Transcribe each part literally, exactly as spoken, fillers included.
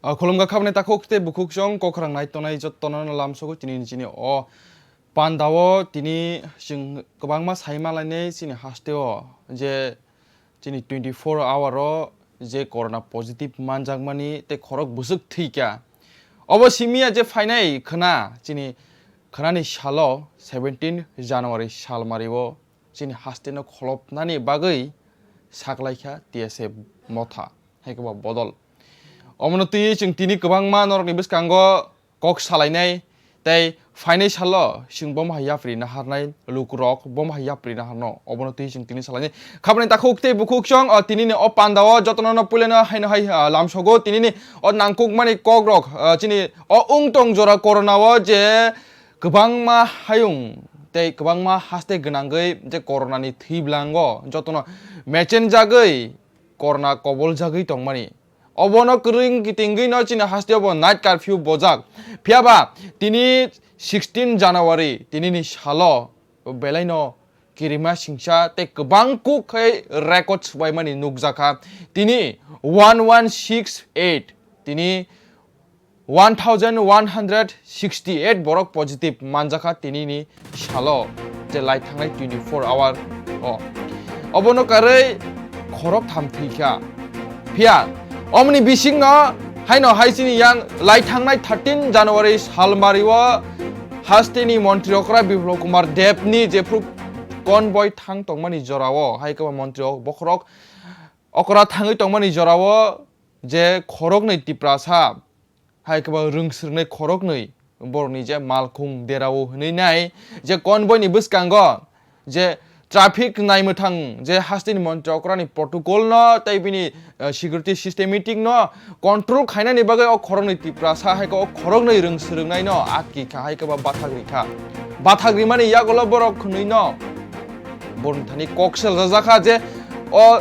O khulumkha khabni takhuk tei bukhuk chwng kokrang nai tongnai jottono lamsogo tini chini o pandao tini chwng kwbangma sai malainai chini hasteo je chini twenty four hour o je corona positive manjakmani tei khorok bwswk thwikha. Obo simiya je phainai khwna chini khwnani salo seventeen January salmario chini hasteno kholopnani bagwi saklaikha T S F motha, hai khe ba bodol. Omono twiwi chwng tini kwbangma norokni bwskango kok salainai tei phainai salo chwng bomo hai yapri naharnai lukurok bomo hai yapri naharno obono twiwi chwng tini salainai. Khabni takhuk tei bukhuk chwng o tinini o pandao jotono no puileno haino hai, ah, lamsogo tinini o nangkukmani kokrok, ah, chini o wngtong jora corona o je kwbangma hayung tei kwbangma haste gwnangwi je corona ni thwi bwlango jotono mechenjagwi corona koboljagwi tongmani. Obono kwrwng kitingwi no chini hasteo bo night curfew bojak. Phiya ba tini sixteen January tinini salo belaino kirima singsa tei kwbang kuk khe record swbaimani nukjakha. Tini one one six eight, tini one thousand one hundred sixty eight borok positive manjakha tinini salo, je lai thangnai twenty four hour o. Obono karwi khorok tham thwikha. Phiya omoni bisingno haino hai chini yang lai thangnai thirteen January salmario hasteni montri okra Biplab Kumar Debni jephru convoy thang tongmani jorao hai khe ba montri ok-, bokhorok okra thangwi tongmani jorao je khoroknwi Tiprasa hai khe ba rwng swrwngnai khoroknwi borokni je malkhung derao hwnwi nai je convoy ni bwskango je traffic naimwthang je hasteni montri okrani protocol no tei bini, eh, security systematic no control khainani bagwi o khoroknwi Tiprasa hai khe o khoroknwi rwng swrwngnai no atki kha hai khe ba bathak ri kha. Bathak rimani yagulo borok khwnwi no borokni thani kok sel rwjakha je o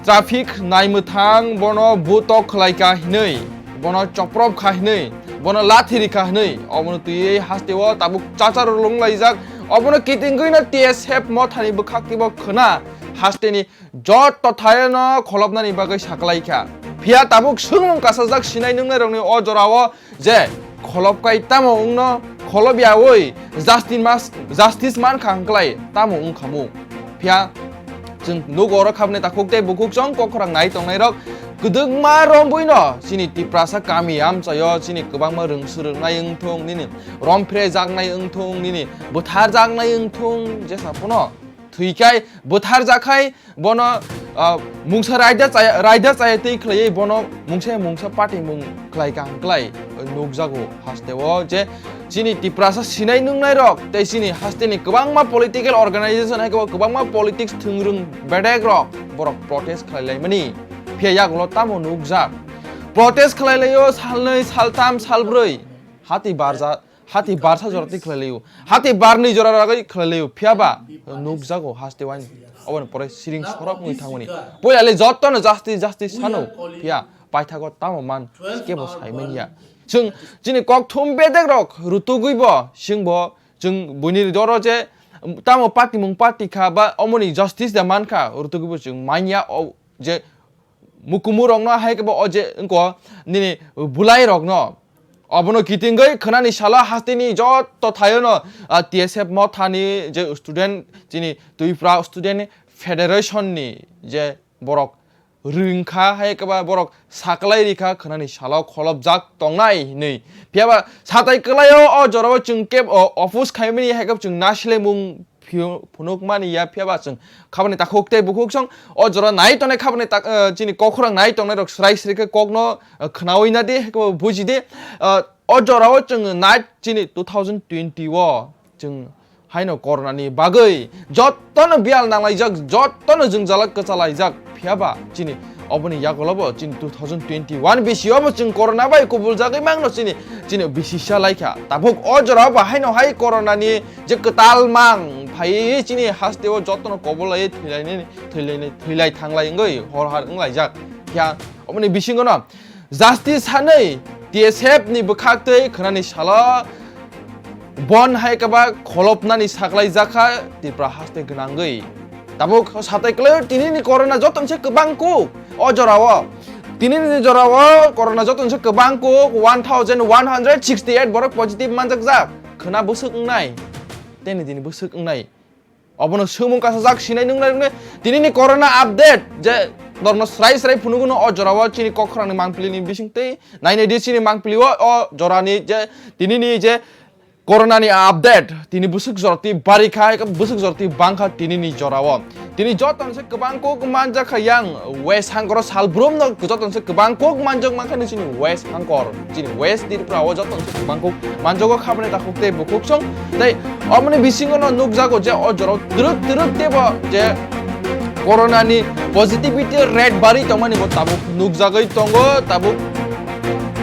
traffic naimwthang bono butok khlai kha hinwi, bono choprop kha hinwi, bono lathi ri kha hinwi, obono twiwi hasteo tabuk chacharo lunglaijak. Obono kitingwi no T S F mothani bwkhak twibo khwna hasteni jotto thaino kholopnani bagwi saklaikha. Phiya tabuk swngmung kasajak sinai nungnairokni o jorao je kholopkai tamo wngno kholopyawi justice mas-, justice mankha hwnklai tamo wngkhamu. Phiya chwng nugo oro khabni takhuk tei bukhuk chwng kokrang nai tongnairok kwdwkma rombuino chini Tiprasa kami amchaio chini kwbangma rwng swrwngnai wngthung, nini rom phrejaknai wngthung, nini bwtharjaknai wngthung, jesa phano thwikhai bwtharjakhai bono, ah, mungsa raida chaya, raida chaya twi khlaiwi bono mungsa mungsa patimung khlai kaham khlai nukjago hasteo je chini Tiprasa sinai nungnairok tei chini hasteni kwbangma political organization hai kwbangma politics thwngrwng bedekrok borok protest khlailaimani. Phiya yagulo tamo nukjak? Protest khlailaio salnwi, saltham, salbrwi. Hati barja, hati barsa jora twi khlailaio. Hati barni jora ragwi khlailaio. Phiya ba nukjago haste wain. Oboni pore siring sorok wngwi thangmani. Puila le jotto no justice, justice sano. Phiya paithago tamo man kebo saimanya. Chwng chini kok thum bedek rok rutugwi bo, chwng bo, chwng buini doro je tamo patimung pati kha ba omoni justice da man kha, rutugwi bo chwng manya o je mukumurokno hai khe bo o je wngko nini bwlairokno. Obono kitingwi khwnani salo hasteni jotto thaiono, ah, T S F mothani je student chini Twipra Student Federation ni je borok rwngkha hai khe ba borok saklai rikha khwnani salo kholopjak tongnai hinwi. Phiya ba satai kwlaio o jorao chwng kebo oppose khaimani hai khe chwng naislemung phio-, phunukmani ya, phiya ba chwng khabani takhuk tei bukhuk song o jora nai tongnai khabani tak-, eh, chini kokrang nai tongnai rok srai srai khe kokno, eh, khnawi na di, hai khe bo buji di. Eh, o jora o chwng nai chini two thousand twenty o chwng haino corona ni bagwi jottono biyal nanglaijak, jottono jwngjala kwchalaijak, phiya ba chini oboni yagulo bo chini two thousand twenty one bisi o bo chwng corona bai kubuljagwi mangno chini, chini bisisa laikha. Tabuk o jora o bo haino hai corona ni je kwtal mang phaiwi chini hasteo jottono kobol laiwi thwilainani, thwilainai, thwilai thanglai wngwi hor har wnglaijak. Phiya oboni bisingo no justice sanwi T S F ni bwkhak twi khwnani salo bon hai khe ba kholopnani saklai jakha Tripura haste gwnangwi. Tabuk satai kwlai tinini corona joto se kwbang kuk o jorao. Tinini jorao corona joto se kwbang kuk one thousand one hundred sixty eight borok positive manjakjak. Khwna bwswk wngnai? Teni dini bwswk wngnai? Obono swngmung kasajak sinai nungnai nungnai. Tinini corona update je norno srai srai phunuguno o jorao chini kok khorangni mangpili ni bisingtwi. Nainai di chini mangpili o, o jorani je tinini je corona ni update, tini bwswk jorti bari kha, bwswk jorti bang kha tinini jorao. Tini joto se kwbang kuk manjak kha yang West Hangkor o salbrum no joto se kwbang kuk manjak mankha ni chini West Hangkor, chini West Tripura o joto se kwbang kuk manjago khabani takhuk tei bukhuk song. Tei omoni bisingo no nukjago je o jorao twrwk twrwk tebo je corona ni positivity rate bari tongmani bo tabuk nukjagwi tongo, tabuk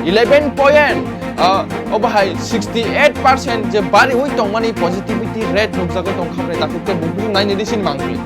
eleven point, ah, obo hai sixty eight percent je bariwi tongmani positivity rate nukjagwi tongkha bai takhuk tei bukhuk nainai di sin mangpili.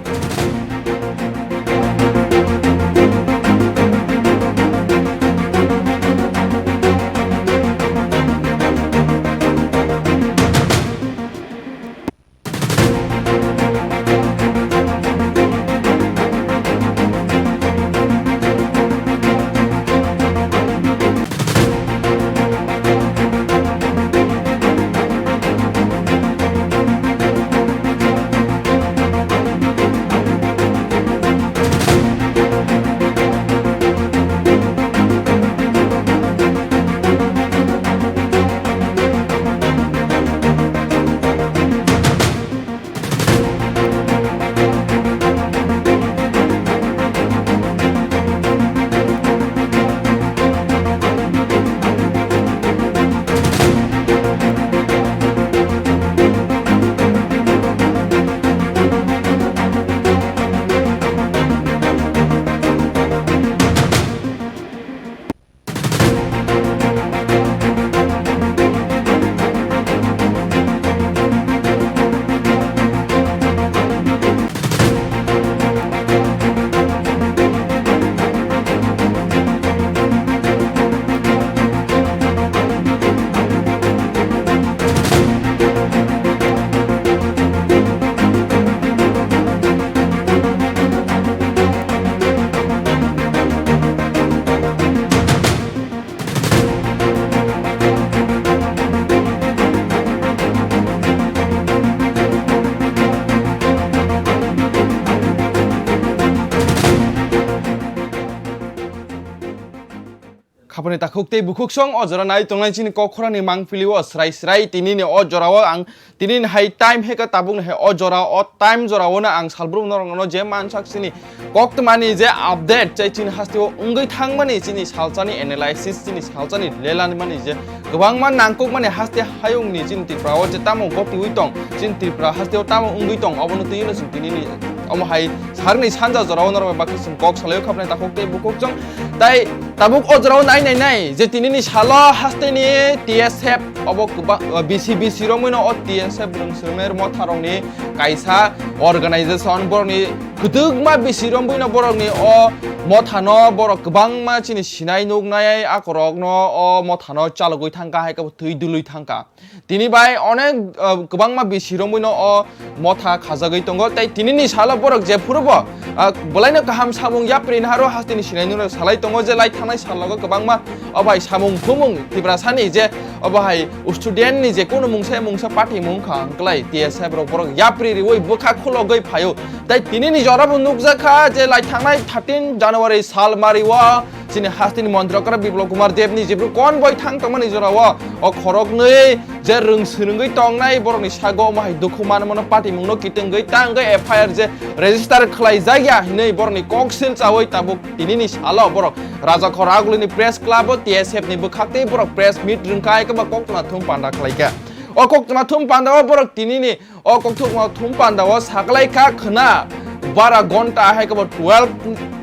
Khapani takhuk tei bukhuk song o jora nai tongnai chini kok khorani mangpili o srai srai tinini o jora o ang tinini hai time heka tabuk ni hai o jora o time jora o no ang salbrum norok no je mansak sini kok tmani je update chai chini haste o wngwi thangmani chini salsani analysis chini salsani lelani mani je kwbangma nangkukmani haste hayungni chini Tripura o je tamo gotiwi tong, chini Tripura haste o tamo wngwi tong, obono twi no chwng tinini omo hai sarni sanja jorao norok bai bakhe chwng kok salaio khapnai takhuk tei bukhuk chwng. Tai tabuk o jorao nai nai nai je tinini salo hasteni T S F obo kwbang, B C B C romwi no o T S F rwng swrwngnairok motharokni kaisa organization borokni kwtwkma bisi romwi no borokni o mothano borok kwbangma chini sinai nuknai akorokno o mothano chalogwi thangkha, hai khe bo twi dului thangkha. Tini bai onek, uh, kwbangma bisi romwi no o motha khajagwi tongo, tei tinini salo borok jephuru bo, uh, bwlaino kaham samung yapri naharo hasteni sinai nuknai salai tongo je lai thangnai salogo kwbangma o bai samung humung Tiprasani je obo hai student ni je kunu mungsa mungsa party mung kha ang klai T S F rok borok yapri riwi bwkha khulogwi phaio. Tai tinini jora bo nukjak kha je lai thangnai thirteen January sal mari o chini hasteni montri okra Biplab Kumar Deb ni jephru convoy thang tongmani jora o, o khoroknwi je rwng swrwngwi tongnai borokni sago omo hai dukhu manmano party mungno kitwngwi tangwi F I R je register khlai jakya hinwi borokni koksil chawi tabuk tinini salo borok Rajakhor Agulini Press Club o T S F ni bwkhak tei borok press meet rwngkha, hai khe bo koktwma thum panda khlaikha. O koktwma thum panda o borok tinini o koktwma thum panda o saklaikha khwna bara gonta, hai khe bo twelve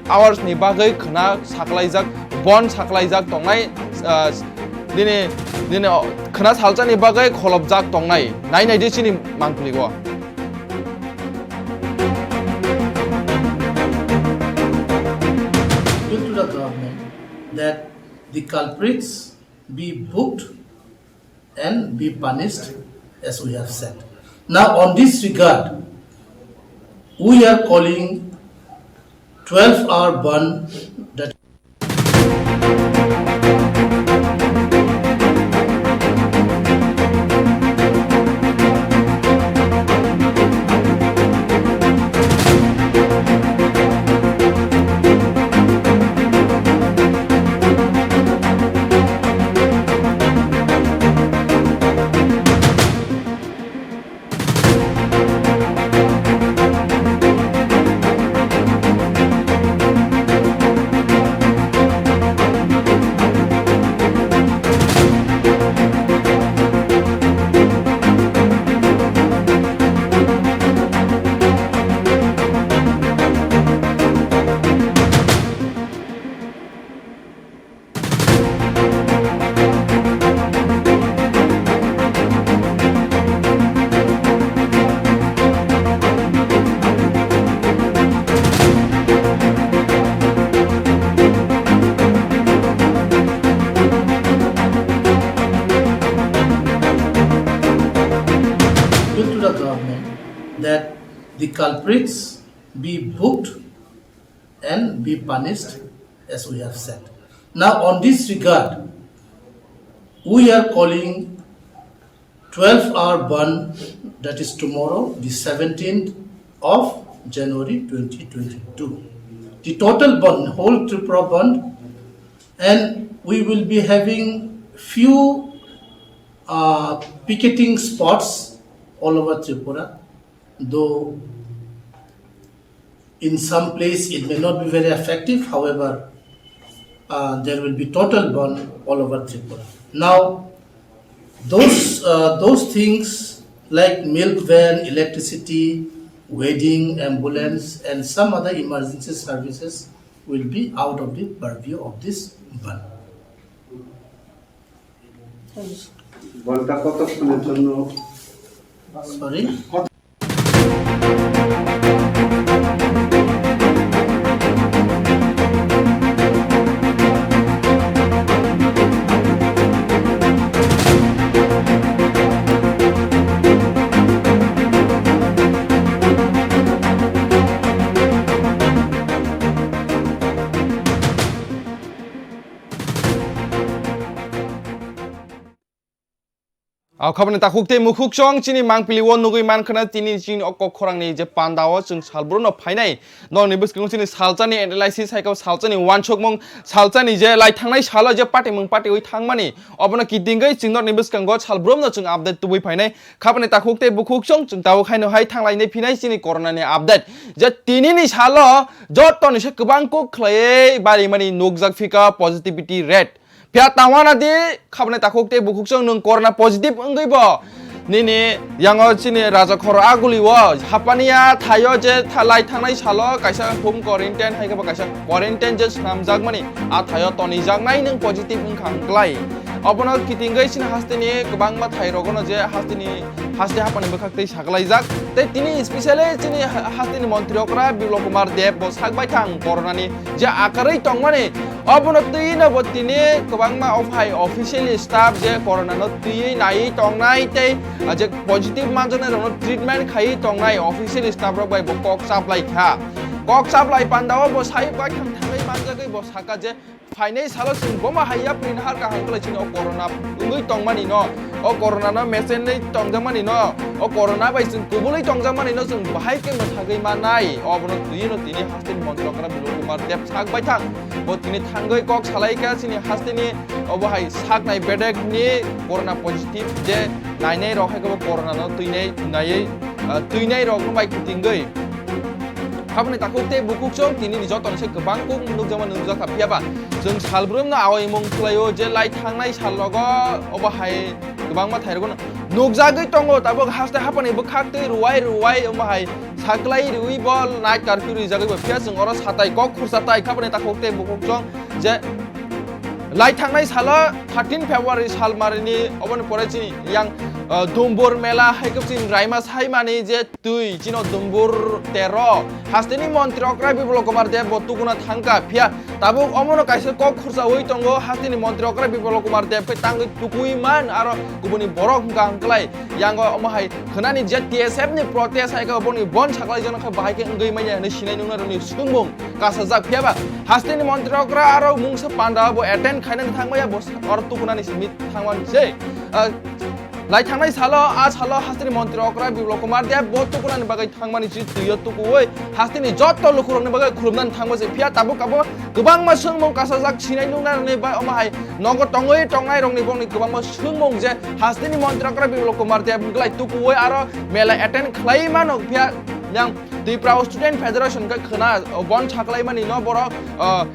hours ni bagwi khwna saklaijak, bon saklaijak tongnai, ah, nini, nini o khwna salsani bagwi kholopjak tongnai. Nai nai di chini mangpili o. Appeal to the government that the culprits be booked and be punished as we have said. Now, on this regard, we are calling twelve hour ban that Appeal to the government that the culprits be booked and be punished as we have said. Now, on this regard, we are calling twelve hour bandh, that is tomorrow, the seventeenth of January twenty twenty-two. The total bandh, whole Tripura bandh, and we will be having few uh, picketing spots all over Tripura, though in some place it may not be very effective. However, uh, there will be total bandh all over Tripura. Now, those, uh, those things like milk van, electricity, wedding, ambulance, and some other emergency services will be out of the purview of this bandh. ঘন্টা কতক্ষণের জন্য? Sorry? Ang khabani takhuk tei mukhuk chwng chini mangpili o nugwi mankha na tini chini o kok khorang ni je panda o chwng salbrum no phainai. Nokni bwskango chini salsa ni analysis hai khe salsa ni uansukmung, salsa ni je lai thangnai salo je party mung party wi thangmani, obono kitingwi chwng nokni bwskango salbrum no chwng update tubui phainai. Khabani takhuk tei bukhuk chwng chwng tabuk haino hai thanglainai phinai chini corona ni update. Je tini ni salo joto ni se kwbang kok khlaiwi barimani nukjak phika positivity rate. Phiya tangwana di khabani takhuk tei bukhuk chwng nwng corona positive wngwi bo nini yango chini raja khoro aguli o hapani ya thaio je tha-, lai thangnai salo kaisa home quarantine hai khe bo kaisa quarantine je swnamjakmani a thaio tonijaknai nwng positive wngkha hwnkhlai. Obono kitingwi chini hasteni kwbangma thai rogono je hasteni haste hapani bwkhak tei sakalaijak tei tini specially chini ha-, hasteni montri okra Biplab Kumar Deb bo sak baikha ang corona ni je akarwi tongmani. Obono twiwi no bo tini kwbangma o phai official staff je corona no twiwi naiwi tongnai tei, ah, je positive manjaknai rokno treatment khaiwi tongnai official staff rok bai bo kok chaplai kha. Kok chaplai panda o bo sai baithang thangwi manjagwi bo saka je phainai salo chwng boma hai yapri nahar kaham kwlai chini o corona wngwi tongmani no, o corona no mechenwi tongjakmani no, o corona bai chwng kubulwi tongjakmani no chwng bahai khe mwthagwi mannai. Obono twiwi no tini hasteni montri okra Biplab Kumar Deb sak baithang. Bo tini thangwi kok salai kha chini hasteni obo hai saknai bedek ni corona positive je nainai rok hai khe bo corona no twinai naiwi, ah, twinai rok no bai kitingwi. Haboni takhuk tei bukhuk chwng tini ni joto ni se kwbang kuk nukjakma nukjakha phiya ba chwng salbrum no awai mung khlaio je lai thangnai sal rogo obo hai kwbangma thai rogo no nukjagwi tongo tabuk haste hapani bwkhak twi ruwai ruwai omo hai saklai riwi bo night curfew rijagwi bo phiya chwng oro satai kok khursa tai khaboni takhuk tei bukhuk chwng je lai thangnai salo thirteen February sal marini oboni pore chini yang ah, Dumbur mela hai khe chini raima saimani je twi chino Dumbur tero hasteni montri okra Biplab Kumar Deb bo tukuna thangkha, phiya tabuk omono kaisa kok khursaui tongo, hasteni montri okra Biplab Kumar Deb khe tangwi tukui man aro kubuni borok hwnkha hwnkhlai yango omo hai khwnani je T S F ni protest hai khe boni bon saklai jano khe bahai khe wngwi manya hinwi sinai nungnarokni swngmung kasajak, phiyaba hasteni montri okra aro mungsa panda bo attend khainani thangmaya bo oro tukunani simi thangmani se. Ah, lai thangnai salo, a salo hasteni montri okra Biplab Kumar Deb bo tukunani bagwi thangmani si twiyo tukuwi hasteni jotto lukurokni bagwi khulumnani thangma se, phiya tabuk abo kwbangma swngmung kasajak sinai nungnarokni ba omo hai nogo tongwi tongnairokni bongni kwbangma swngmung je hasteni montri okra Biplab Kumar Deb wngklai tukuwi aro mela attend khlai mano, phiya yang Tripura Student Federation khe khwna bon saklaimani no borok, ah,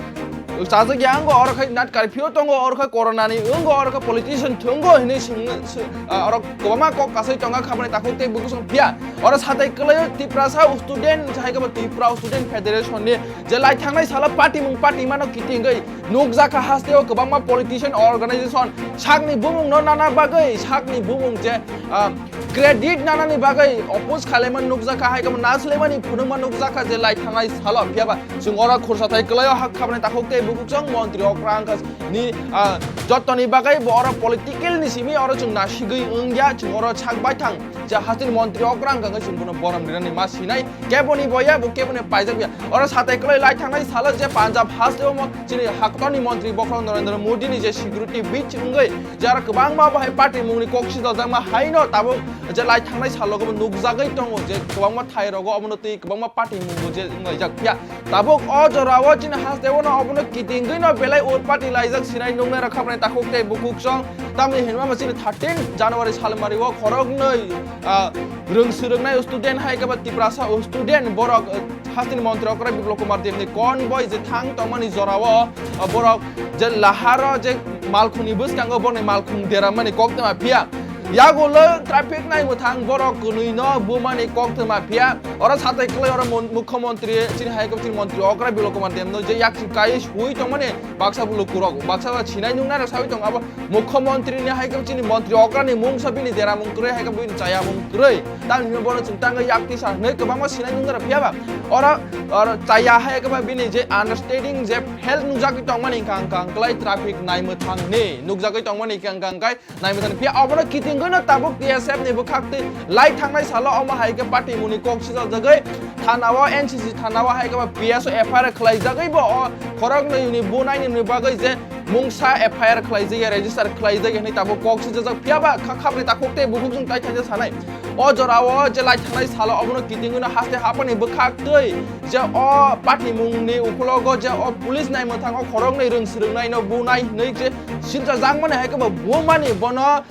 chajak ya wngo, oro khe night curfew tongo, oro khe corona ni wngo, oro khe politician thwngo hinwi swng, swng, ah, oro kwbangma kok kasai tongo khabani takhuk tei bukusong, phiya oro satai kwlaio Tiprasa student hai khe bo Tripura Student Federation ni je lai thangnai salo party mung party mano kitingwi nukjakha hasteo kwbangma politician organization sakni bumung no nana bagwi sakni bumung je, ah, credit nanani bagwi oppose khailaima nukjakha, hai khe bo nasulaimani phunukma nukjakha je lai thangnai salo, phiyaba chwng oro khursa thai kwlaio ha khabani takhuk tei bukuksong montri okra wngkha ni, ah, jottoni bagwi bo oro political ni simi oro chwng nasigwi wngya, chwng oro sak baithang je hasteni montri okra wngkha khe chwng bono borom rinani ma sinai, keboni boya bo keboni paijak ya. Oro satai kwlai lai thangnai salo je Punjab hasteo mo chini haktorni montri bokhorok Narendra Modi ni je security beach wngwi je aro kwbangma bo hai party mungni kok sijaljakma haino tabuk je lai thangnai salo bo nukjagwi tongo je kwbangma thai rogo omono twi kwbangma party mungo je wnglaijak phiya tabuk o jorao chini hasteo no obono kitingwi no belai urpati laijak sinai nungnai rok khabnai takhuk tei bukuksong tamni hinma chini thirteen January salmari o khoroknwi, ah, rwng swrwngnai student hai khe ba Tiprasa student borok, ah, hasteni montri okra Biplab Kumar Debni convoy je thang tongmani jorao, ah, borok je laharo je malkhungni bwskango borokni malkhung deramani koktwma phiya. Yagulo traffic nai mwthang borok kwnwi no bumani koktwma phiya. Oro satai kwlai oro mon-, mukhyamantri chini hai khe chini montri okra Biplab Kumar Debno je yaksi kai sui tongmani baksa bulu kurok baksa ba sinai nungnai rok saui tong abo Mukhyamantri ni hai khe chini montri okra ni mungsa bini deramung kwrwi hai khe bini chayamung kwrwi. Tamni hwnwi bono chwng tangwi yak tisa hwnwi kwbangma sinai nungjak rw phiya ba. Oro, oro chaya hai khe ba bini je understanding je fail nungjagwi tongmani hwnkha hwnkha hwnkhe traffic naimwthang ni nukjagwi tongmani hwnkha hwnkhe naimwthang ni. Phiya obono kitingwi no tabuk T S F ni bwkhak twi lai thangnai salo omo hai khe party muni kok sijaljagwi thana o N C C thana o hai khe ba P S o F I R khlaijagwi bo o khoroknwi ni bunai ni bagwi je mungsa F I R khlaijak ya, register khlaijak ya hwnwi tabuk kok swijajak. Phiya ba kha-, khabni takhuk tei bukhuk chwng tai thaisa sanai. O jorao je lai thangnai salo obono kitingwino haste haphani bwkhak twi je o patimungni ukulogo je o police naimwthango khoroknwi rwng swrwngnaino bunai hwnwi je silchajakmani hai khe bo bumani bono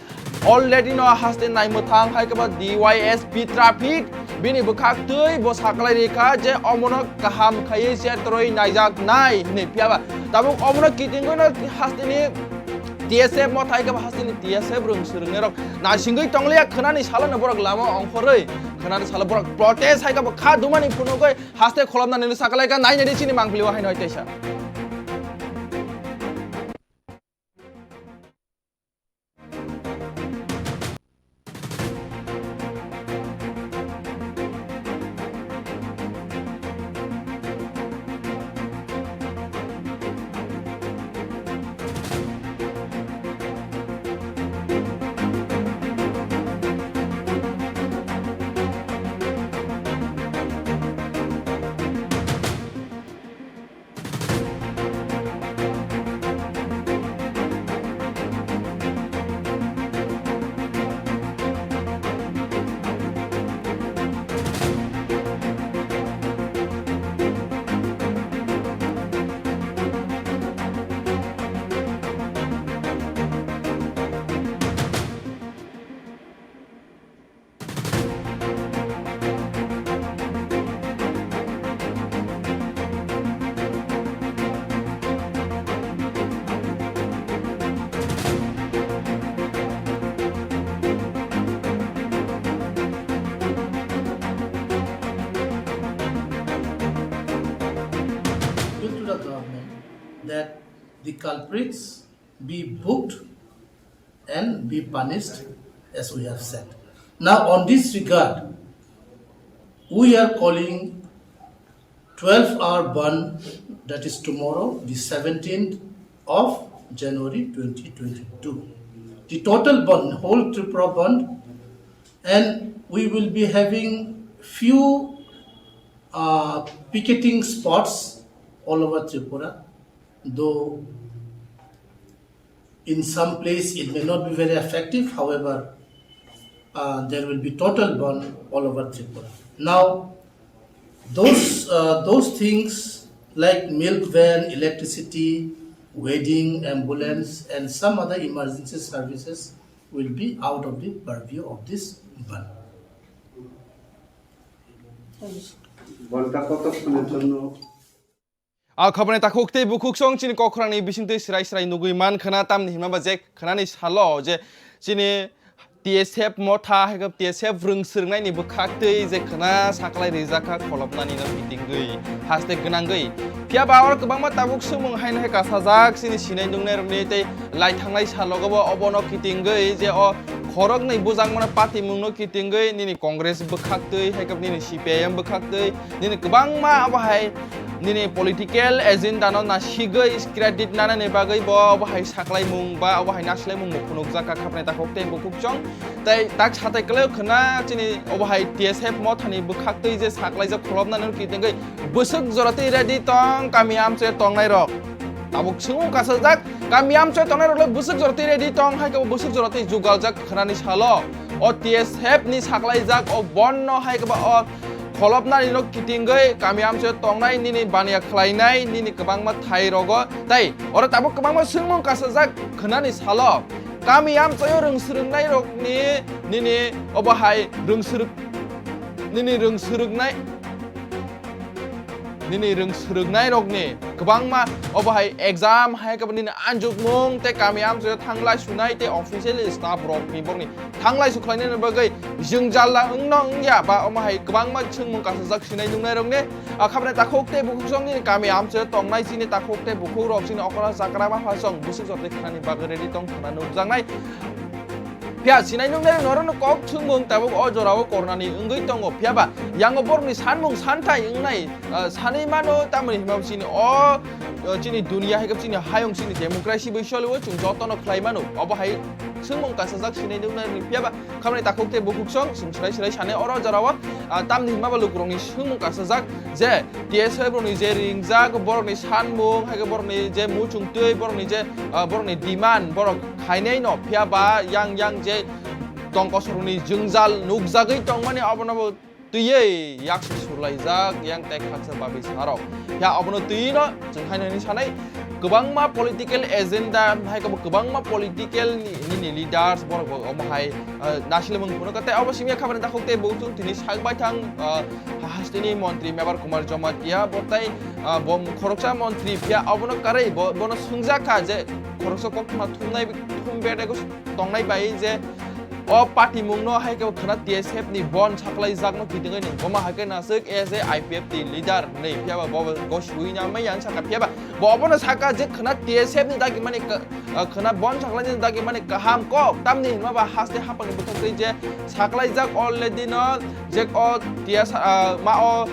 already no haste naimwthang hai khe bo D Y S P traffic bini bwkhak twi bo saklai rikha je omono kaham khaiwi share torwi naijak nai hwnwi. Phiya ba tabuk omono kitingwino hasteni T S F mothai khe bo hasteni T S F rwng swrwngnairok naisingwi tongliya khwnani salono borok lama ongkhorwi khwnani salo borok protest hai khe bo kha dumani phunugwi haste kholopnani saklai kha nai nai di chini mangpili o hai noi teisa. Appeal to the government that the culprits be booked and be punished as we have said. Now, on this regard, we are calling twelve hour bandh, that is tomorrow, the seventeenth of January twenty twenty-two. The total bandh, whole Tripura bandh, and we will be having few uh, picketing spots all over Tripura, though in some place it may not be very effective, however, uh, there will be total bandh all over Tripura. Now, those, uh, those things like milk van, electricity, wedding, ambulance, and some other emergency services will be out of the purview of this bandh. বনটা কতক্ষণের জন্য? A khobor ni takhuk tei bukhuk song chini kok khorang ni bising twi srai srai nugui man khana, tamni hima ba je khana ni salo je chini T S F motha hai khe T S F rwng swrwng nai ni bwkhak twi je khana saklai rijak kha kholopnani no kitingwi haste gwnangwi. Phiya ba oro kwbangma tabuk swngmung hai no hai kasajak chini sinai nungnai rok ni tei lai thangnai salogo bo obo no kitingwi je o khorok ni bujak mano party mung no kitingwi nini Congress bwkhak twi hai khe nini C P I M bwkhak twi nini kwbangma abo hai nini political agenda no nasigwi credit nanani bagwi bo abo hai saklaimung ba abo hai naslaimung bo phunukjak kha khapnai takhuk tei bukhuk chong. Tei tak satai kwlai khwna chini abo hai T S F mothani bwkhak twi je saklaijak kholopnani no kitingwi bwswk jora twi ready tong kami amchoi tongnai rok. Tabuk swngmung kasajak kami amchoi tongnai rok le bwswk jora twi ready tong hai khe bo bwswk jora twi jugaljak khwnani salo o T S F ni saklaijak o bandh no hai khe bo o kholopnani no kitingwi kami amchoi tongnai nini baniya khlainai nini kwbangma thai rogo tei oro tabuk kwbangma swngmung kasajak khwnani salo kami amchoi o rwng swrwngnai rokni nini obo hai rwng swrwk nini rwng swrwknai nini rwng swrwknai rokni kwbangma obo hai exam hai khe bo nini anjukmung tei kami amchoi o thanglai sunai tei official staff rokni borokni thanglai su khlainani bagwi jwngjal la wngno wngya ba omo hai kwbangma swngmung kasajak sinai nungnai rokni. A khabnai takhuk tei bukhuk song nini kami amchoi o tongnai chini takhuk tei bukhuk rok chini okra chakra ma phasong bwswk jotoi khnani bagwi ready tong khna nukjaknai. Phiya sinai nungnai norokno kok thwngmung tabuk o jorao kornani wngwi tongo. Phiya ba yango borokni sanmung santhai wngnai, ah, sanwi mano, tamoni hwnba chini o, ah, chini duniya hai khe chini hayung chini democracy bai solio, chwng jotono khlai mano. Obo hai swngmung kasajak sinai nungnai. Phiya ba khamani takhuk tei bukhuk song chwng swrai swrai sanai oro jorao, ah, tamni hwnba ba lukurokni swngmung kasajak je T S F rokni je ringjak borokni sanmung hai khe borokni je muchung twi borokni je, ah, borokni demand borok khainai no, phiya ba yang yang je tongkosorokni jwngjal nukjagwi tongmani abono bo twiwi yaksi surlaijak yang tei khaksa babi sarok. Phiya abono twiwi no chwng haino hinwi sanai kwbangma political agenda hai kwbangma political ni, nini leaders borok bo omo hai, ah, nasilmung phunukha tei obo simi khabani takhuk tei bo chwng tini sak baithang, ah, hasteni montri Mebar Kumar Jamatia bo tei, ah, bo khoroksa montri phiya obono karwi bo, bono swngjak kha je khoroksa koktwma thumnai thum bedego tongnai bai je o party mungno hai khe khwna T S F ni bandh saklai jakno kitingwi nung boma hai khe naswk as a I P F T leader hinwi phiya ba bo gosiwi na mai yang saka phiya ba bo obono saka je khwna T S F ni dagi mani ka-, ah, khwna bandh saklaini dagi mani kaham kok tamni hinma ba haste hapang ni bwkhak twi je saklai jak already no je o T S, ah, ma o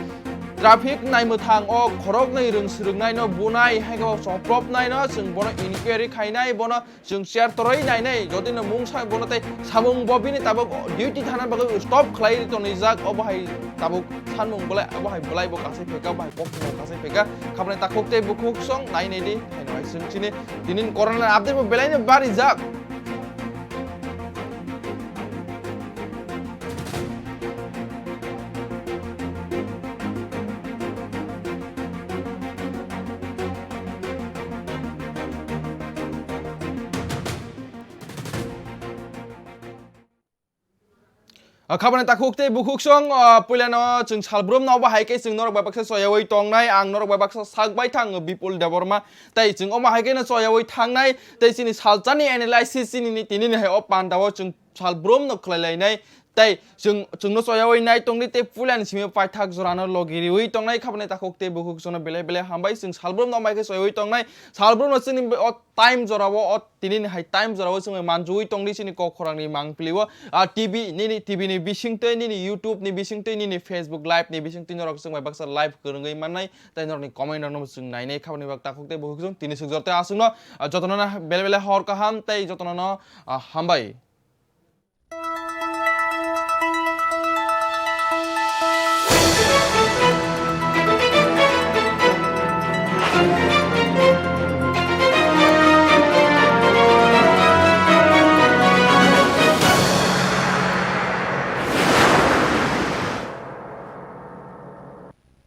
traffic naimwthang o khoroknwi rwng swrwngnaino bunai hai khe bo choplopnaino chwng bono inquiry khainai bono chwng chair torwi nainai, jodi no mungsa bono tei samung bo bini tabuk duty thana bagwi stop khlai tonijak, obo hai tabuk sanmung belai, obo hai belai bo kasai phaikha, obo hai kokthumung kasai phaikha, khabnai takhuk tei bukhuk song nainai di, haino hai chwng chini tinin corona update bo belai no barijak. Ah, khabani takhuk tei bukhuk song, ah, puilano chwng salbrum no obo hai khe chwng norok bai baksa choyawi tongnai, ang norok bai baksa sak bai thang Bipul Debbarma, tei chwng omo hai khe no choyawi thangnai, tei chini salchani analysis chini ni tini ni hai o panda o chwng salbrum no khlai lainai, Tei chwng chwngno choyawi nai tongdi tei puilani simi paithak jorano logi riwi tongnai khabani takhuk tei bukhuk chwngno belai belai hambai. Chwng salbrumno mai khe choyawi tongnai, salbrumno chini o time jorao, o tinini hai time jorao chwng manjuwi tongdi chini kok khorangni mangpili o, a, T V nini T V ni bisingtwi, nini YouTube ni bisingtwi, nini Facebook live ni bisingtwi norok chwng bai baksa live kwrwngwi mannai tei norokni comment rokno chwng nainai khabani bak takhuk tei bukhuk chwng tini swk jor tei aswkno, a, jotono belai belai hor kaham tei jotono, a, hambai.